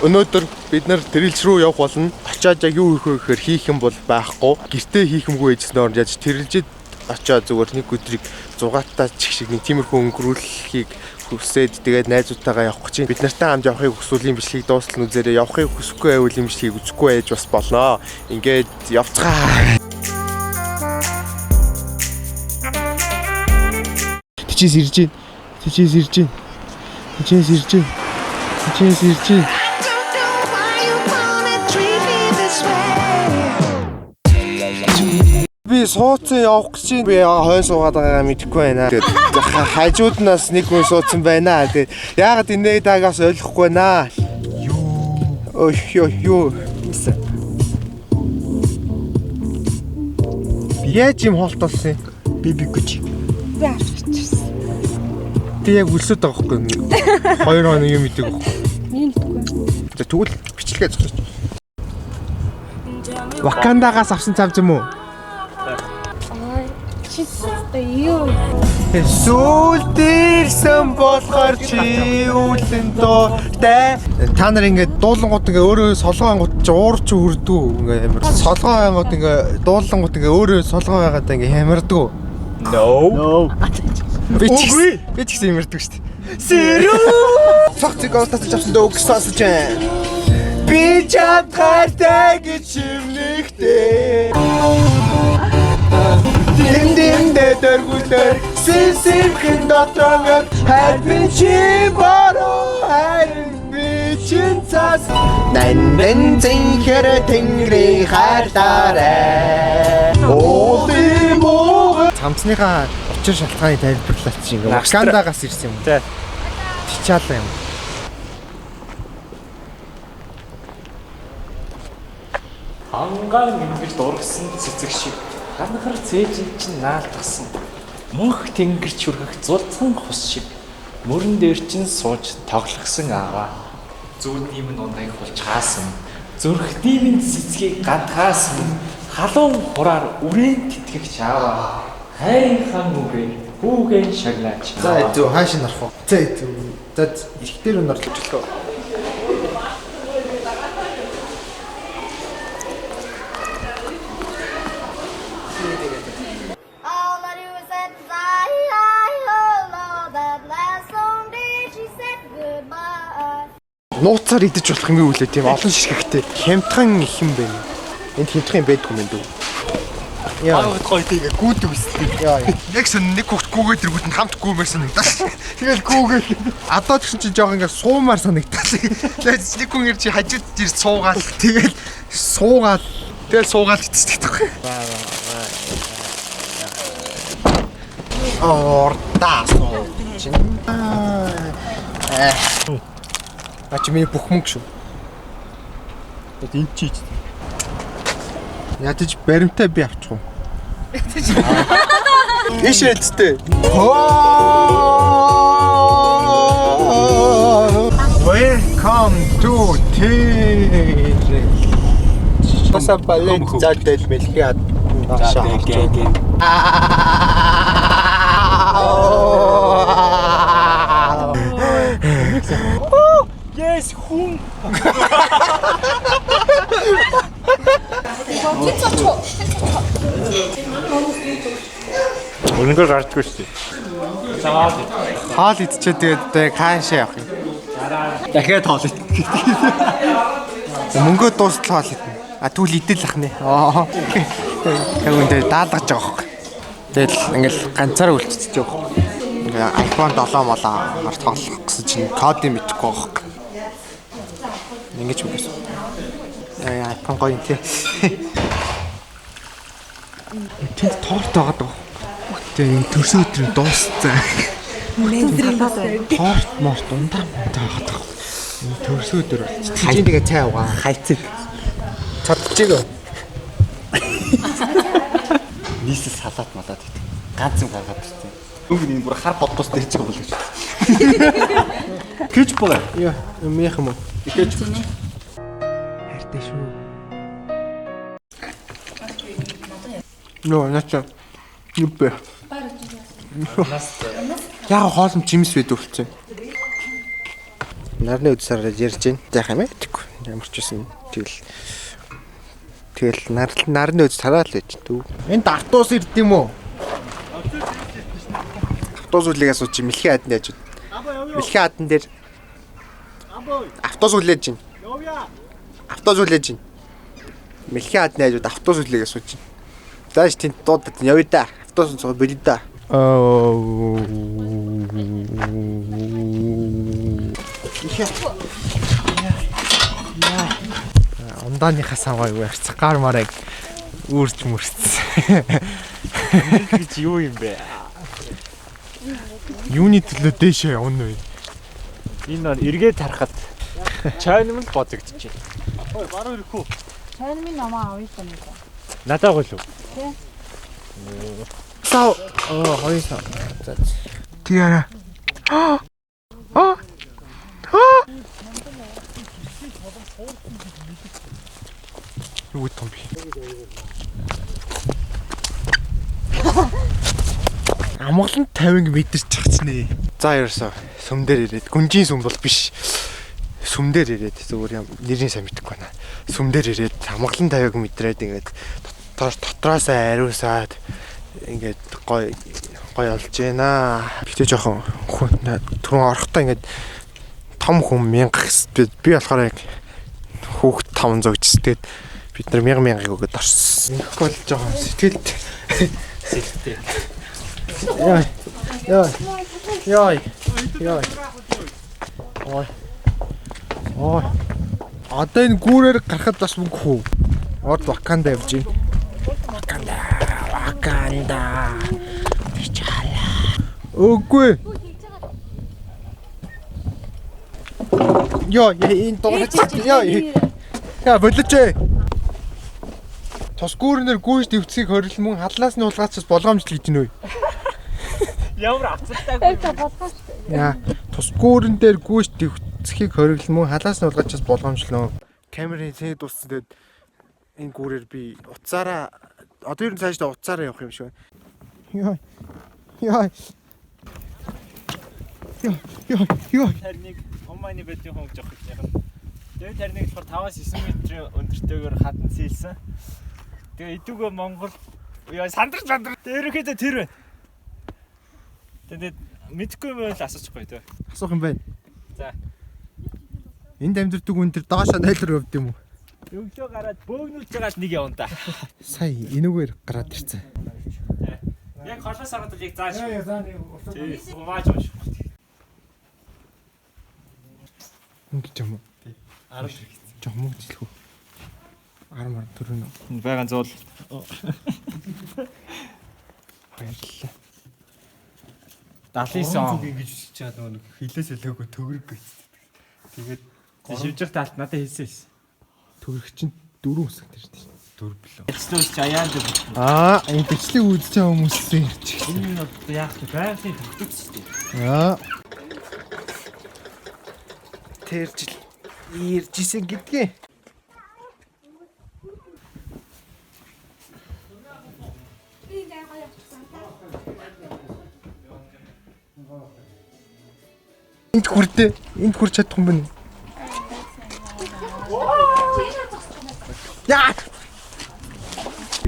Өнөөдөр бид нар тэрэлж рүү явах болно. Очоод яг юу хийх вэ гэхээр хийх юм бол байхгүй. Гэртээ хийх юмгүй ээжсэн орж яаж тэрэлжид очоод зүгээр нэг өдрийг зугаатаа чих шиг нэг тиймэрхүү өнгөрүүлэхийг хүсээд тэгээд найзуудтайгаа явах гэж. Бид нартай хамт явахыг хүсвэл юм бичлэгийг дуустал нь үзээрэй. Явахыг хүсэхгүй байвал юм бичлэгийг үзэхгүй байж бас болно. Ингээд явцгаа. Тичээс ирж гин. Тичээс ирж гин. Тичээс ирж гин. Тичээс ирж гин. Don't know why you wanna treat me this way. Би сууцсан явах гэж чинь би хойн суугаад байгаагаа мэдэхгүй байна. Тэгээд хажууд нь бас нэг хүн сууцсан байна. Тэгээд яагаад инээ таагаас ойлгохгүй байна. Юу. Ой ёо юу. Яаж юм хоолт болсон юм? Би бигэж. Би авчирчсэн. Би яг үлсэд байгаа байхгүй юу? 2 хоног юм идэг байхгүй. Миний мэдгүй. За тэгвэл бичлэгээ зогсооч. Вакандагаас авсан цав юм уу? Аа, чи юу? Сүүл дээрсэн болохоор чи үлэн дуртай. Та нар ингээд дуулангууд ингээ өөрөө солгоо ангууд чи уур чи хүрдүү ингээ амар. Солгоо ангууд ингээ дуулангууд ингээ өөрөө солгоо байгаад ингээ хямардгүй. No. Би ч гэсэн хямардаг шүү дээ. Сэрүү. Цогцыг олтож авсан дөө сонсож байна. Би чадхаартай гэж химнэгтэй. Дэм дэм дэргүлэр сэсэвхэн дотроо хайр чи бороо харин би чин цас нандин зинхэр тэнгэрийн хайрлаарай. Уулын муу Цамцныхаа учир шалтгааны тайлбарлаач чи ингээ Вакандагаас ирсэн юм. Тэ. Тичаалаа юм. Ангаан ингэж дургсан цэцэг шиг ханхар цээжин чинь наалтгсан. Мөнх тэнгэрч хүрхэх зулцхан хус шиг мөрөн дээр чинь сууж тоглогсон аава. Зүүдний минь унайг хулж хаасан. Зүрхний минь цэцгийг гантгаасан. Халуун хураар үрээн тэтгэгч аава. Хайрын хан үгээ хүүгэн шагнаач. За зөв хааш нь орох уу? За зөв. За эрэгтэй рүү орлож өглөө. All I do is that I, oh Lord, that last long day she said goodbye. Нууцаар идэж болох юм юу лээ тийм олон ширхэгтэй. Хямдхан их юм байна. Энд хямдхан юм байдгүй юм дүү. Яа. Гоё тийм гүйдэг үстэй. Яа. Яг сон нэг хүүхд гүүгээд тэргүүт нь хамт гүүмээр санагдал. Тэгэл гүүгээл. Одоо ч гэсэн чи жоох ингээ суумаар санагдал. Тэгээд нэг хүн ир чи хажууд ир суугаал. Тэгэл суугаал. Тэгэл суугаал ицдэг байхгүй. Ордаа суу. Чин. А чи миний бүх мөнгө шүү. Энд чи. Ядаж баримтаа би авчих уу? Иш эцтэй. Welcome to Тэрэл. Баса балет задэл мэлхий ад. Yes хүн. Өнөөр гардаггүй шүү дээ. Хоол идчихээ тэгээд хаашаа явах юм? Дахиад хоол идэх. Мөнгөө дуустал хоол идэнэ. А тэгвэл идэл ах нэ. Аа. Яг үндэ даалгаж байгаа хөөе. Тэгэл ингээл ганцаараа үлдчихэж байгаа хөөе. Ингээ iPhone 7 молоо хар тоглох гэсэн чинь кодыг мэдэхгүй байгаа хөөе. Ингэж үгээс. Яа iPhone гоё юм тий. Тэнд торт байгаа даа. Тэгээ энэ төрсөн өдрийн дууссан. Торт морт ундаа мундаа байгаа даа. Энэ төрсөн өдөр болчих. Чи тэгээ цай уугаа. Хайцэг. Чадчихэв. Нийсэл салат малат гэдэг. Ганц юм гаргаад ирсэн. Өнгө нэг бүр хар бодгоос дэрч байгаа болов гэж. Кетчуп байгаа. Яа, юм яах юм уу? Кетчуп. Хайртай шүү. Нөө начаа. Юу бэ? Яг хоолн жимс байдаг үлцэн. Нарны үдсээр ярьж байна. Заах юм ээ гэхгүй. Ямар ч байсан тэгэл нарны үдс тараал байж төв. Энд автобус ирд юм уу? Автобус үлээг асууч мэлхийн хаданд яаж вэ? Мэлхийн хадан дээр автобус үлээж байна. Автобус үлээж байна. Мэлхийн хадны хажууд автобус үлээг асууч. Зааш тэнд дуудаад явъя да. Автобус цуг болио да. Ундааныхаа савгаа юу ярьц гар марыг үүрч мөрцсөн. Гэж юу юм бэ? Юуны төлөө дээшээ явна вэ? Энэ нөр эргээд харахад чайнам л бодогдчихэв. Чайны минь намаа авъя та нэг. Надад гол уу? Сав. Оо, хоёр сав. За. Тийяра. Аа. Аа. Юу гэдэг юм бэ? Амгалан 50 мэдэрч чагчнэ. За ерөөсөө сүм дээр ирээд гүнжийн сүм бол биш. Сүм дээр ирээд зүгээр юм нэрийн сайн мэдэхгүй байна. Сүм дээр ирээд амгалан 50-г мэдрээд ингээд дотроосоо ариусаад ингээд гой гой олж байна. Гэтэ жоохон түрүүн орохдоо ингээд том хүн 1000 гэсэн. Би болохоор яг хүүхд 500 гэсэн. Тэгээд бид нар 1000 мянгаыг өгөөд орсон. Ингэхгүй бол жоохон сэтгэлд Сэлтэй. Яа. Яа. Яа. Яа. Ой. Ой. Одоо энэ гүүрээр гарахад бас мөнгө хүү. Орд Ваканда явж байна. Ваканда. Ваканда. Чалаа. Үгүй. Йоо, энэ дуурайч. Йоо. Яа, болооч. Тус гүүрнэр гүйж дэвцгийг хорил мөн хадлаас нь улгаачаас болгоомжл гэж нөө. Ямар авцалтаагүй. Тэр болгооч. Яа, тус гүүрэн дээр гүйж дэвцгийг хорил мөн халаас нь улгаачаас болгоомжлоо. Камерын цэг дууссан, тэгээд энэ гүүрээр би утсаараа одоо ер нь цаашдаа утсаараа явах юм шиг байна. Йоо. Йоо. Йоо, йоо, ёо. Тарныг умааны бэдний хүн гэж авах гэж яхан. Тэгээд тарныг болохоор 5-9 м өндөртэйгээр хадан сэлсэн. Тэгээ идүүгөө Монгол яа сандарч сандар. Тэгээ ерөнхийдөө тэр байна. Тэгээд мэдхгүй юм байл асуучихгүй төө. Асуух юм байна. За. Энд амьдэрдэг хүн тэр доошо 0 руу явд юм уу? Өглөө гараад бөөгнүүлж байгаа л нэг явна да. Сая энүүгээр гараад ирсэн. Яг холоос хараад бол яг зааш. Яа заа нэг уртаа. Умааж унших. Мөнгө юм уу? 10 Жог мөнгө жилхүү. 10 мар дөрөв нөө. Байгаа зуул. Баярлалаа. 79 он. Ингэж үсэж чад нөгөө нэг хилээс хэлээгүй төгрөг гэж. Тэгээд Шивжих талд надад хэлсэн байсан. Төгрөг чинь дөрөв үсэг тэр чинь. дөрв билүү. Хэлснээс чи аяан дээр. Аа, энэ бичлэг үзэж байгаа хүмүүсээ ярьчих. Энэ нь одоо яах вэ? Байгалийн төгтөг шүү дээ. Аа. Тэр жил иржсэн гэдгээ. Энд хүрдээ. Энд хүрч чадах юм байна. Яа!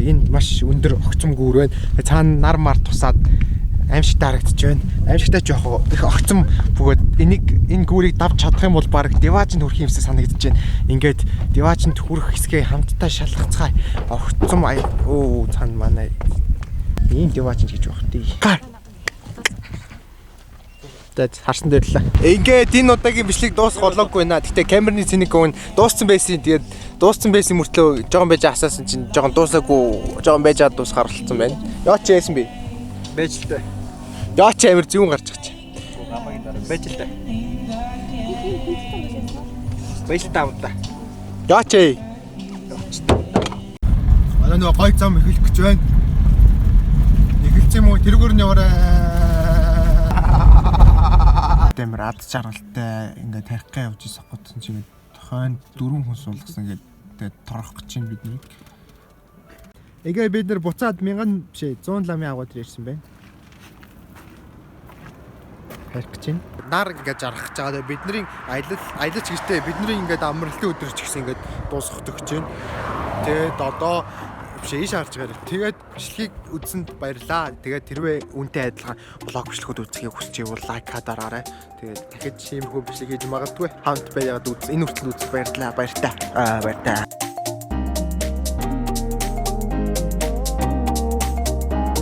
Энэ маш өндөр огцом гүүр байна. Цаана нар мар тусаад аимшигтай харагдаж байна. Аимшигтай ч яг их огцом бөгөөд энийг энэ гүүрийг давж чадах юм бол баг Диваажинд хүрэх юмсаа санагдаж байна. Ингээд Диваажинд хүрэх хэсгээ хамтдаа шалгацгаая. Огцом өө цаана манай ийм Диваажинд гэж байх тий. Гар. За харсан дээр л. Ингээд энэ удаагийн бичлэг дуусах болоогүй байна. Гэтэ камерны цэник өн дууссан байсан. Тэгээд дууссан байсан мөртлөө жоохон байж асаасан чинь жоохон дуусаагүй, жоохон байж хаад дуусахаар болцсон байна. Яа чи яасан бэ? Байж л та. Яа чи амир зүүн гарч байгаа чи. Байж л та. Байж л та амтаа. Яа чи. Одоо нөгөө гой зам эхлэх гэж байна. Эхэлсэн юм уу? Тэрүүгээр нь яваарай. Дэмэр ад жаргалтай ингээд тарих гай явж ирсэн гутсан чи ингээд хойно дөрвөн хүн суулгасан ингээд тэгээд торох гэж чинь биднийг. Эгээ бид нар буцаад 1000 биш 100 ламын агууд ирсэн байна. тарих гэж байна. Нар ингээд жаргах гэж байгаа. Бидний аялал аялалч гэжтэй бидний ингээд амралтын өдөр ч гэсэн ингээд дуусгах гэж байна. Тэгээд одоо биш ийш харж байгаа. Тэгээд бичлэгийг үзсэнд баярлаа. Тэгээд тэрвээ үнтэй адилхан vlog бичлэгүүд үзэхийг хүсч байвал like дараарай. Тэгээд дахиж иймэрхүү бичлэг хийж магадгүй. Хамт байгаад үз. Энэ хүртэл үзэх баярлалаа. Баяртай. Аа баяртай.